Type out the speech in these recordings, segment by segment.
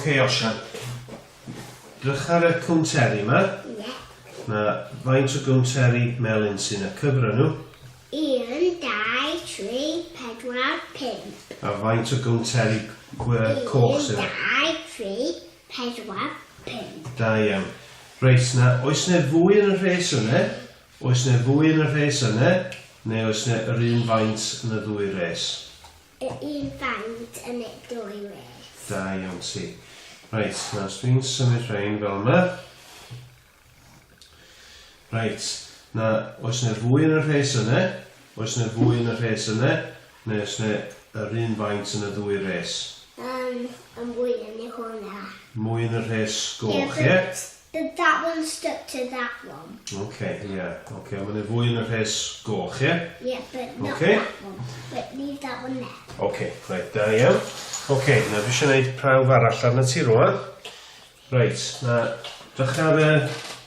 Oce, Osian. Drych ar y cwnteri 'ma. Ie. Mae faint o gwnteri melyn sy'n y cyfra nhw? Un, dau, tri, pedwar, pump. A faint o gwnteri coch sy'n Un, dau, tri, pedwar, pump. Da iawn. Reit, na, oes 'ne fwy yn y rhes yne? Oes 'ne fwy yn y rhes yne? Neu oes 'ne yr un faint yn y ddwy res? Yr un faint yn y dwy res. Da iawn ti. Reit, nawr os dwi'n symud rhain fel yma. Reit, na, oes 'na fwy yn y rhes yne? Oes 'na fwy yn y rhes yne? Neu oes 'na yr un faint yn y ddwy res? Yym, yn fwy yn y hwnna. Mwy yn y rhes goch, ie? Yeah, but that one's stuck to that one. Oce, ie. Oce, ond ma' 'na fwy yn y rhes goch, ie? Yeah, but not Oce. that one. But leave that one there. Oce, reit, da iawn. Oce, na dwi eisiau gwneud prawf arall arnat ti rwan. Reit, na, drych ar y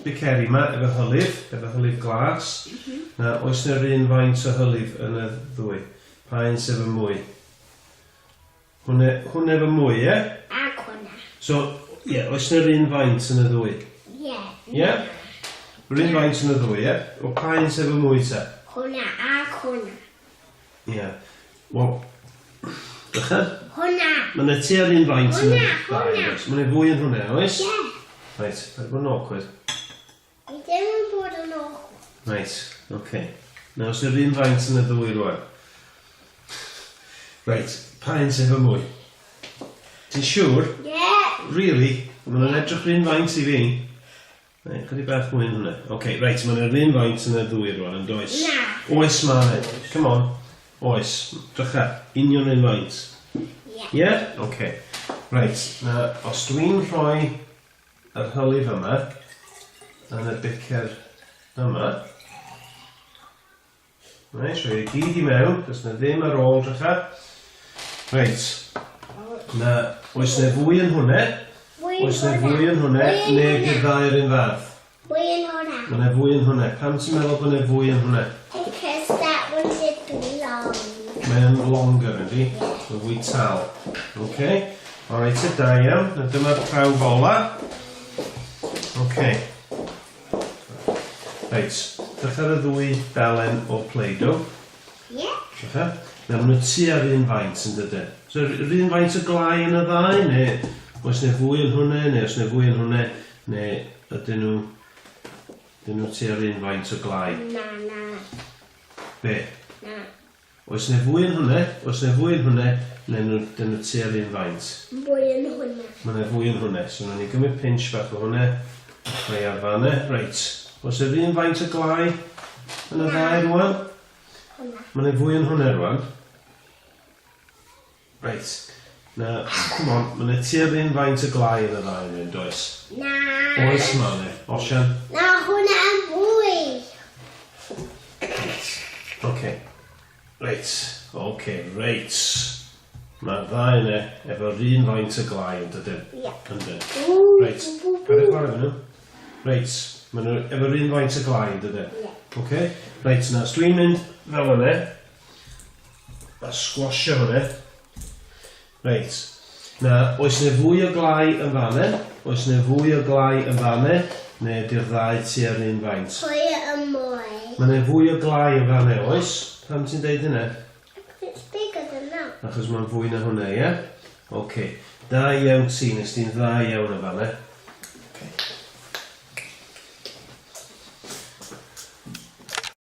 biceri yma efo hylif, efo hylif glas. Mm -hmm. Na, oes 'na yr un faint o hylif yn y ddwy? Pa un sydd efo mwy? Hwnne, hwnne efo mwy, ie? Ag hwnna. So, ie, oes 'na'r un faint yn y ddwy? Ie. Ie? Yr un faint yn y ddwy, ie? Wel, pa un sy efo mwy ta? Hwnna ag hwnna. Ie. Wel, drycha. Hwnna. Mae 'na tua'r un faint yn y ddau, oes? Mae 'na fwy yn hwnna, oes? Ie. Reit, paid bod yn awkward. Dwi ddim yn bod yn awkward. Reit, oce. Nawr, os yw'r un faint yn y ddwy rwan. Reit, pa un sydd efo mwy? Ti'n siŵr? Ie. Yeah. Really? Maen nhw'n edrych yr un faint i fi. Reit, chydig bach mwy yn hwnna. Oce, okay, reit, maen nhw'r un faint yn y ddwy rwan, yn does? Na. Oes, ma' 'na. Come on. Oes. Drycha, union un faint. Ie. Yeah. Ie? Yeah? Oce. Okay. Reit, na, os dwi'n rhoi yr hylif yma yn y bicer yma. Reit, rhoi e gyd i mewn, does na ddim ar ôl drycha. Reit, na, oes na fwy yn hwnne? Oes na fwy yn hwnne, neu di'r ddau yr un fath? Fwy yn hwnna. Mae 'na fwy yn hwnna. Pam ti'n meddwl bod 'na fwy yn hwnna? Because that one's a bit long. Mae o'n longer yndi? Yeah. Mae'n fwy tal. OK. Alright, te, da iawn. Na dyma'r prawf ola. OK. Reit, drych ar y ddwy belen o Play-Doh. Ie. Yeah. Drycha. Na, maen nhw tua'r un faint yn dydyn. So, yr un faint o glai yn y ddau, neu oes 'na fwy yn hwnna, neu oes 'na fwy yn hwnna, Neu ydyn nhw... Ydyn nhw tua'r un faint o glai? Na, na. Be? Na. Oes 'ne fwy yn hwnne? Oes 'ne fwy yn hwnne? Neu nhw, dyn nhw tua'r un faint? Fwy yn hwnna. Mae 'ne fwy yn hwnne. So nawn ni gymryd pinch bach o hwnne. Rhoi ar fan 'ne. Reit. Oes 'ne'r un faint o glai yn y ddau rwan? Hwnna. Mae 'ne fwy yn hwnne rwan. Reit. Na, come on, ma' 'na tua'r un faint o glai yn y ddau yn un, does? Na. Oes ma' 'na. Osian? Na, hwnna yn fwy. Reit. Oce. Reit. Oce, reit. Mae'r ddau yna efo'r un faint o glai yn dydyn? Ie. Yndyn. Reit. Paid â chwarae efo nhw. Reit. Maen nhw efo'r un faint o glai yn dydyn? Ie. Oce. Reit, na, os dwi'n mynd fel yna, A sgwasio hwnna. Reit. Na, oes 'na fwy o glai yn fanne? Oes 'na fwy o glai yn fanne? Neu ydy'r ddau tua'r un faint? Pwy y mwy? Mae 'na fwy o glai yn fanne, oes? Pam ti'n deud hynna? Because it's bigger than that. Achos mae'n fwy na hwnna, ie? Oce. Da iawn ti, nes di'n dda iawn yn fanne.